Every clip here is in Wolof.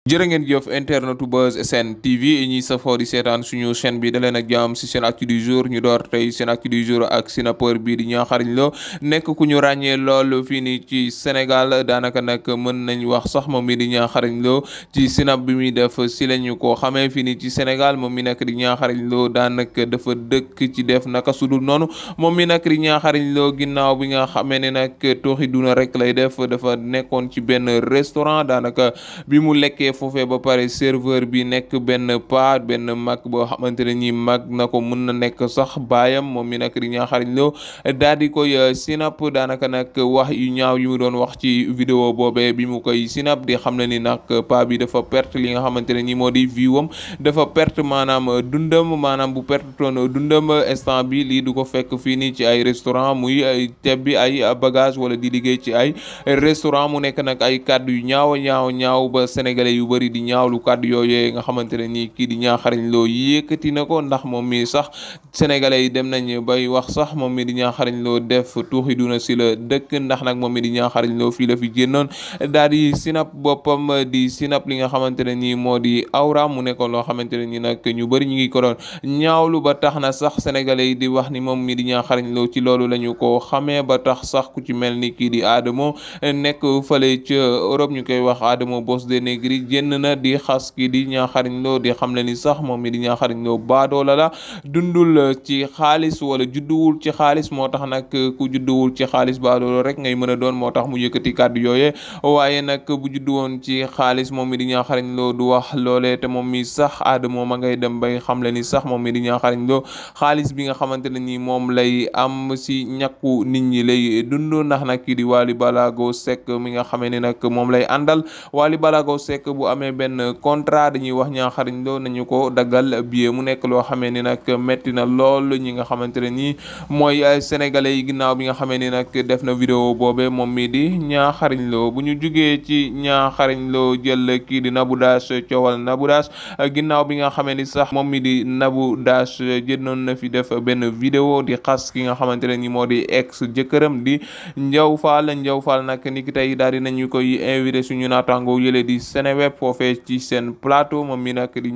jërë ngeen jëf internetu Buzz SN TV ñi safoo di seetaan suñu chaîne bi daleen ak jàmm si seen actu du jour ñu door tey seen actu du jour ak sinapeur bii di Niakhar Lo nekk ku ñu ràññee lool fii nii ci Sénégal daanaka nag mën nañ wax sax moom mi di Niakhar Lo ci sinap bi muy def si lañu ko xamee fii nii ci Sénégal moom mi nekk di Niakhar Lo daanaka dafa dëkk ci def naka sudul noonu moom mi nekk di Niakhar Lo ginnaaw bi nga xamee ne nag tooxi duna rek lay def dafa nekkoon ci benn restaurant daanaka bi mu lekkee foofee ba pare serveur bi nekk benn mag boo xamante ne ñi mag na ko mën na nekk sax baayam moom mi nag di Niakhar Lo daal di koy sinap daanaka nag wax yu ñaaw yu mu doon wax ci vidéo boobee bi mu koy sinap di xam ne ni nag paa bi dafa perte li nga xamante ne ñi moo di viewam dafa perte maanaam dundam maanaam bu perte toon dundam instant bi lii du ko fekk fii nii ci ay restaurant muy tebbi ay bagage wala di liggéey ci ay restaurant mu nekk nag ay kàddu yu ñaaw ba sénégalais yu bëri di ñaawlu kàddu yooyee nga xamante ne nii kii di Niakhar Lo yëkkati na ko ndax moom mi sax sénégalais yi dem nañ bay wax sax moom mi di Niakhar Lo def tuuxi duna si la dëkk ndax nag moom mi di Niakhar Lo fii la fi génnoon daal di sinap boppam di sinap li nga xamante ne nii moo di awra mu nekkoon loo xamante ne nii nag ñu bëri ñu ngi ko doon ñaawlu ba tax na sax sénégalais yi di wax ni moom mi di Niakhar Lo ci loolu la ñu ko xamee ba tax sax ku ci mel ni kii di Adamo nekk fële ca Europe ñu koy wax Adamo Boss de Negri génn na di xas kii di Niakhar Lo di xam le ni sax moom mi di Niakhar Lo baadoola la dundul ci xaalis wala judduwul ci xaalis moo tax nag ku judduwul ci xaalis baadoola rek ngay mën a doon moo tax mu yëkkati kàddu yooyee waaye nag bu juddu woon ci xaalis moom mi di Niakhar Lo du wax loolee te moom mi sax Adamo ma ngay dem bay xam le ni sax moom mi di Niakhar Lo xaalis bi nga xamante ne ni moom lay am si ñàkku nit ñi lay dund ndax nag kii di Wally Ballago Seck mi nga xamee ne nag moom lay àndal Wally Ballago Seck bu amee benn contrat dañuy wax Niakhar Lo nañu ko daggal billet mu nekk loo xamee ni nag metti na lool ñi nga xamante ne nii mooy sénégalais yi ginnaaw bi nga xamee ni nag def na vidéo boobee moom mi di Niakhar Lo bu ñu jugee ci Niakhar Lo jël kii di Nabou Dash coowal Nabou Dash ginnaaw bi nga xamee ni sax moom mi di Nabou Dash jëndoon na fi def benn vidéo di xas ki nga xamante ne nii moo di ex jëkkëram di Ndiaw Fall nag ni ki tey daal di nañu koy invité suñu naataango yële di Seneweb foofee ci seen plateau moom mi nag di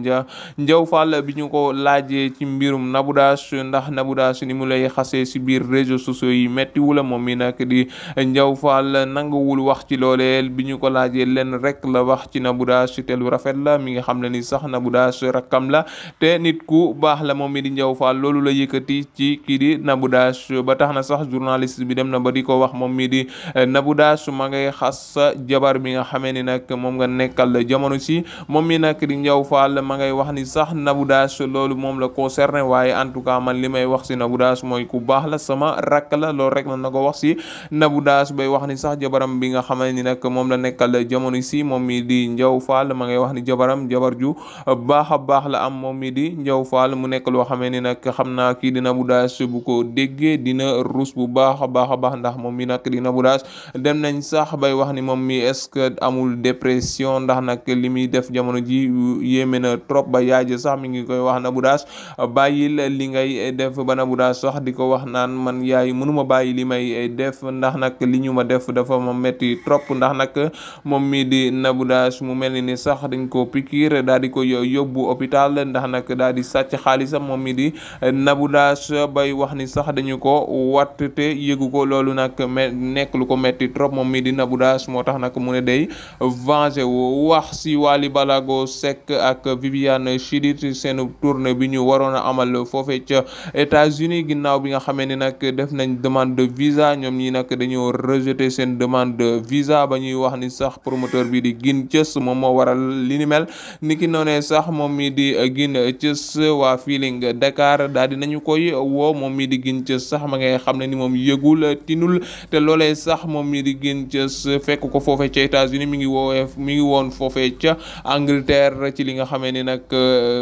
Ndiaw Fall bi ñu ko laajee ci mbirum Nabou Dash ndax Nabou Dash ni mu lay xasee si biir réseaux sociaux yi méttiwu la moom mi nag di Ndiaw Fall nanguwul wax ci loolee bi ñu ko laajee leen rek la wax ci Nabou Dash te lu rafet la mi nga xam ne ni sax Nabou Dash rakkam la te nit ku baax la moom mi di Ndiaw Fall loolu la yëkkati ci kii di Nabou Dash ba tax na sax journaliste bi dem na ba di ko wax moom mi di Nabou Dash ma ngay xas sa jabar bi nga xamee ni nag moom nga nekkal jamono si moom mi nag di Ndiaw Fall ma ngay wax ni sax Nabou Dash loolu moom la concerné waaye en tout cas man li may wax si Nabou Dash mooy ku baax la sama rakk la loolu rek la na ko wax si Nabou Dash bay wax ni sax jabaram bi nga xamee ni nag moom la nekkal jamono si moom mi di Ndiaw Fall ma ngay wax ni jabar ju baax a baax la am moom mi di Ndiaw Fall mu nekk loo xamee ni nag xam naa kii di Nabou Dash bu ko déggee dina rus bu baax a baax ndax moom mi nag di Nabou Dash dem nañ sax bay wax ni moom mi est-ce que amul dépression ndax nag li muy def jamono ji yéeme na trop ba yaay sax mi ngi koy wax Nabou Dash bàyyil li ngay def ba Nabou Dash sax di ko wax naan man yaay mënuma bàyyi li may def ndax nag li ñu ma def dafa ma metti trop ndax nag moom mi di Nabou Dash mu mel ni sax dañ ko pikiir daal di ko yóbbu hôpital ndax nag daal di sàcc xaalisam moom mi di Nabou Dash bay wax ni sax dañu ko watt te yëgu ko loolu nag nekk lu ko metti trop moom mi di Nabou Dash moo tax nag mu ne day venger wu wax si Wally Ballago Seck ak Viviane Chidid seen tournée bi ñu waroon a amal foofee ca États-Unis ginnaaw bi nga xamee ni nag def nañ demande de visa ñoom ñi nag dañoo rejeter seen demande de visa ba ñuy wax ni sax promoteur bi di Guin Thieuss moom moo waral li ni mel niki noonee sax moom mi di Guin Thieuss waa Feeling Dakar daal di nañu koy woo moom mi di Guin Thieuss sax ma ngay xam ne ni moom yëgul tinul te loolee sax moom mi di Guin Thieuss fekk ko foofee ca États-Unis mi ngi woon foofee ca Angleterre ci li nga xamee ni nag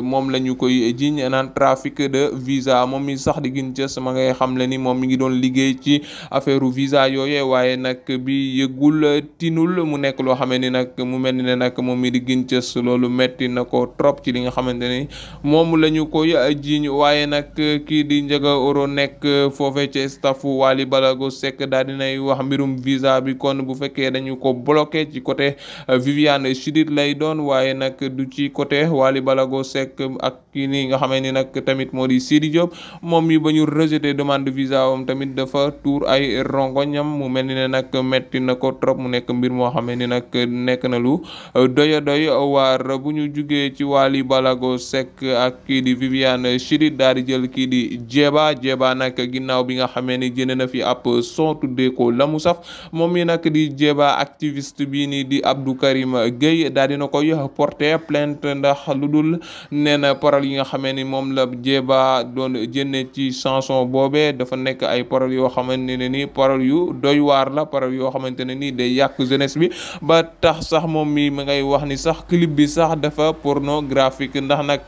moom la ñu koy jiñ naan trafic de visa moom mi sax di Guin Thieuss ma ngay xam le ni moom mi ngi doon liggéey ci affaire visa yooyee waaye nag bi yëgul tinul mu nekk loo xamee ni nag mu mel ni ne nag moom mi di Guin Thieuss loolu metti na ko trop ci li nga xamante ni moom la ñu koy jiñ waaye nag kii di Ndiaga Euro nekk foofee ca staffu Wally Ballago Seck daal dinay wax mbirum visa bi kon bu fekkee dañu ko bloqué ci côté Viviane Chidid inédit lay doon waaye nag du ci côté Wally Balago Seck ak kii nii nga xamee ni nag tamit moo di Sidi Diop moom mi ba ñu rejeté demande de visa am tamit dafa tuur ay rongoñam mu mel ni ne nag metti na ko trop mu nekk mbir moo xamee ni nag nekk na lu doy waar bu ñu jugee ci Wally Balago Seck ak kii di Viviane Chidid daal di jël kii di Jeeba nag ginnaaw bi nga xamee ni jënd na fi ab son tuddee ko la mu saf moom mi nag di Jeeba activiste bii nii di Abdou Karim Gueye daal dina koy porter plainte ndax lu dul nee na paroles yi nga xamee ni moom la Jeeba doon jënne ci chanson boobee dafa nekk ay paroles yoo xamante ne ni paroles yu doy waar la paroles yoo xamante ne ni day yàq jeunesse bi ba tax sax moom mi ma ngay wax ni sax clip bi sax dafa pornographique ndax nag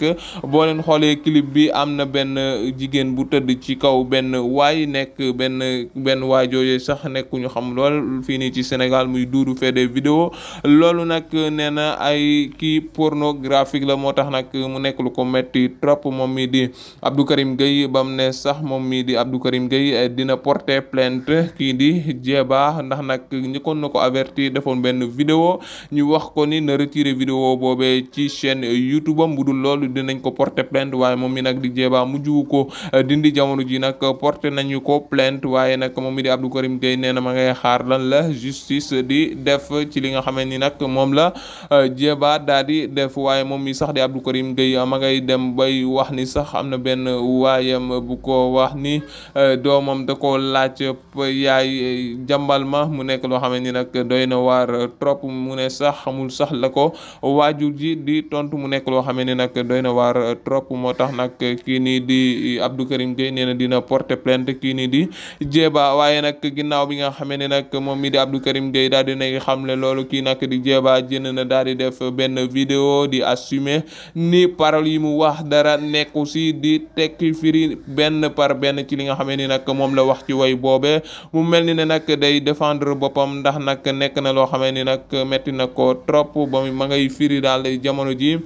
boo leen xoolee clip bi am na benn jigéen bu tëdd ci kaw benn waay nekk benn waay jooju sax nekkuñu xam lool fii nii ci Sénégal muy Doudou fait des vidéos loolu nag nee na ay kii pornographique la moo tax nag mu nekk lu ko metti trop moom mi di Abdou Karim Gueye ba mu ne sax moom mi di Abdou Karim Gueye dina porter plainte kii di Jeeba ndax nag ñëkkoon na ko avertir defoon benn vidéo ñu wax ko ni na retirer vidéo boobee ci chaîne YouTube am bu dul loolu dinañ ko porter plainte waaye moom mi nag di Jeeba mujju ko dindi jamono ji nag porter nañu ko plainte waaye nag moom mi di Abdou Karim Gueye nee na ma ngay xaar lan la justice di def ci li nga xamee ni nag moom la Jeeba daal di def waaye moom mi sax di Abdou Karim Gueye ma ngay dem bay wax ni sax am na benn waayam bu ko wax ni doomam da ko laaj yaay jàmbal ma mu nekk loo xamee ni nag doy na waar trop mu ne sax xamul sax la ko waajur ji di tontu mu nekk loo xamee ni nag doy na waar trop moo tax nag kii nii di Abdou Karim Gueye nee na dina porter plainte kii nii di Jeeba waaye nag ginnaaw bi nga xamee ne nag moom mi di Abdou Karim Gueye daal di nay xamle loolu kii nag di Jeeba jënd na daal di def benn vidéo di assumer ni parole yi mu wax dara nekku si di tekki firi benn par benn ci li nga xamee ni nag moom la wax ci way boobee mu mel ni ne nag day défendre boppam ndax nag nekk na loo xamee ni nag metti na ko trop ba ma ngay firi daal jamono ji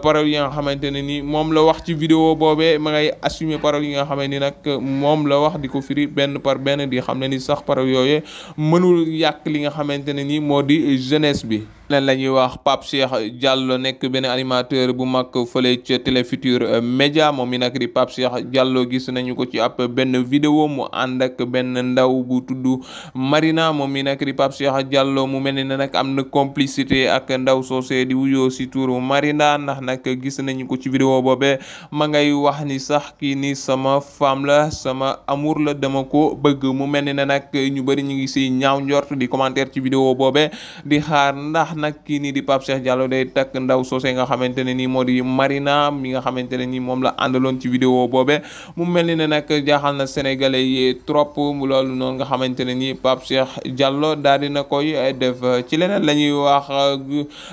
parole yi nga xamante ne ni moom la wax ci vidéo boobee ma ngay assumer parole yi nga xamee ni nag moom la wax di ko firi benn par benn di xam ne ni sax parole yooyee mënul yàq li nga xamante ne ni moo di jeunesse bi. leen la ñuy wax Pape Cheikh Diallo nekk benn animateur bu mag fële ca Télé Futurs Médias moom mi nag di Pape Cheikh Diallo gis nañu ko ci ab benn vidéo mu ànd ak benn ndaw bu tudd Marina moom mi nag di Pape Cheikh Diallo mu mel ni ne nag am na complicité ak ndaw soosé di wuyoo si turu Marina ndax nag gis nañu ko ci vidéo boobee ma ngay wax ni sax kii ni sama femme la sama amour la dama ko bëgg mu mel ni ne nag ñu bëri ñu ngi si ñaaw njort di commentaire ci vidéo boobee di xaar ndax nag kii nii di Pape Cheikh Diallo day takk ndaw soosé nga xamante ne nii moo di Marina mi nga xamante ne nii moom la àndaloon ci vidéo boobe mu mel ni ne nag jaaxal na sénégalais yi trop loolu noonu nga xamante ne nii Pape Cheikh Diallo daal dina koy def ci leneen la ñuy wax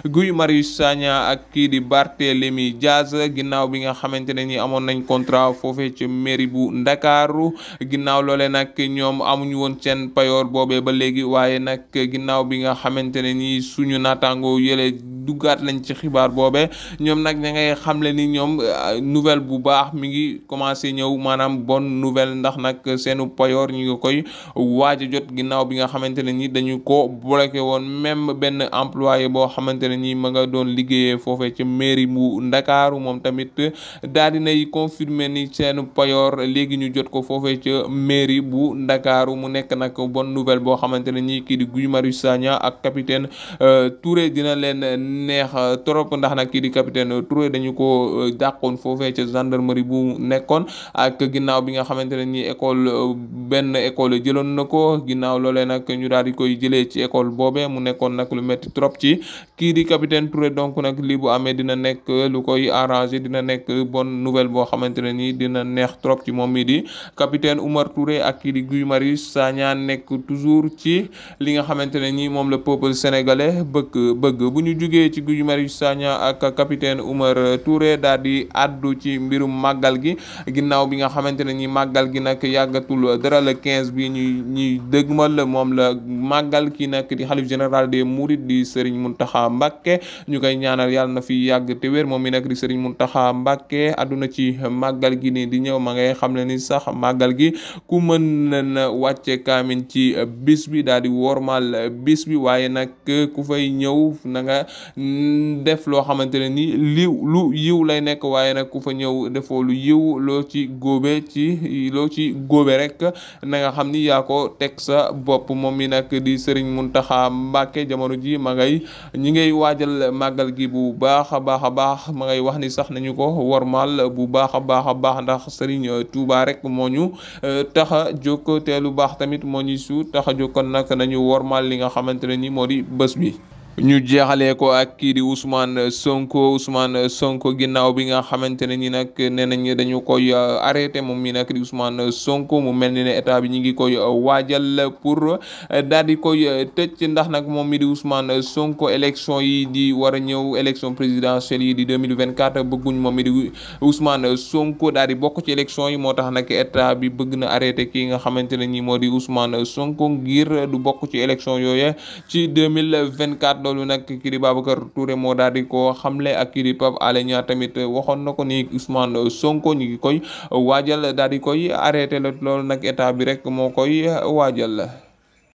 Guy Marius Sagna ak kii di Barthélémy Diaz ginnaaw bi nga xamante ne nii amoon nañ contrat foofee ci mairie bu Ndakaaru ginnaaw loole nag ñoom amuñu woon seen payoor boobee ba léegi waaye nag ginnaaw bi nga xamante ne nii suñu naataango yële duggaat lañ ci xibaar boobe ñoom nag ña ngay xamle ni ñoom nouvelle bu baax mi ngi commencé ñëw maanaam bonne nouvelle ndax nag seenu payoor ñu ngi koy waaj a jot ginnaaw bi nga xamante ne ni dañu ko bloqué woon même benn employé boo xamante ne ni ma nga doon liggéeyee foofee ci mairie bu Ndakaaru moom tamit daal dinay confirmer ni seenu payoor léegi ñu jot ko foofee ca mairie bu Ndakaaru mu nekk nag bonne nouvelle boo xamante ne ni kii di Guy Marius Sagna ak capitaine Touré dina leen neex trop ndax nag kii di capitaine Touré dañu ko dàqoon foofee ca gendarmerie bu nekkoon ak ginnaaw bi nga xamante ne ni benn école jëloon na ko ginnaaw loolee nag ñu daal di koy jëlee ci école boobee mu nekkoon nag lu metti trop ci kii di capitaine Touré donc nag lii bu amee dina nekk lu koy arrangé dina nekk bonne nouvelle boo xamante ne ni dina neex trop ci moom mi di capitaine Oumar Touré ak kii di Guy Marius Sagna nekk toujours ci li nga xamante ne ni moom le peuple sénégalais bëgg bu ñu jugee ci Guy Marius Sagna ak capitaine Oumar Touré daal di addu ci mbirum màggal gi ginnaaw bi nga xamante ne ni màggal gi nag yàggatul dara le 15 bi ñuy dëgmal moom la màggal kii nag di xalif général des Mourides di Serigne Mountakha Mbacké ñu koy ñaanal yàlla na fi yàgg te wér moom mi nag di Serigne Mountakha Mbacké àdduna ci màggal gi ni di ñëw ma ngay xam ne ni sax màggal gi ku mën na wàcce kaamin ci bis bi daal di wormal bis bi waaye nag ku fay ñëw na nga def loo xamante ne ni lu yiw lay nekk waaye nag ku fa ñëw defoo lu yiw loo ci góobe rek na nga xam ni yaa ko teg sa bopp. moom mi nag di Serigne Mountakha Mbacké jamono ji ñi ngay waajal màggal gi bu baax a baax ma ngay wax ni sax nañu ko wormaal bu baax a baax ndax Serigne Touba rek moo ñu tax a jóg te lu baax tamit moo ñu tax a jóg kon nag nañu wormaal li nga xamante ne ni moo di bés bi. ñu jeexalee ko ak kii di Ousmane Sonko ginnaaw bi nga xamante ne ni nag nee nañ dañu koy arrêté moom mi nag di Ousmane Sonko mu mel ni ne état bi ñu ngi koy waajal pour daal di koy tëj ndax nag moom mi di Ousmane Sonko élection yi di war a ñëw élection présidentielle yi di 2024 bëgguñ moom mi di Ousmane Sonko daal di bokk ci élection yi moo tax nag état bi bëgg na arrêté kii nga xamante ne ni moo di Ousmane Sonko ngir du bokk ci élection yooye ci 2024. loolu nag kii di Babacar Touré moo daal di ko xamle ak kii di Pape Alé Niang tamit waxoon na ko ni Ousmane Sonko ñu ngi koy waajal daal di koy arrêté la loolu nag état bi rek moo koy waajal.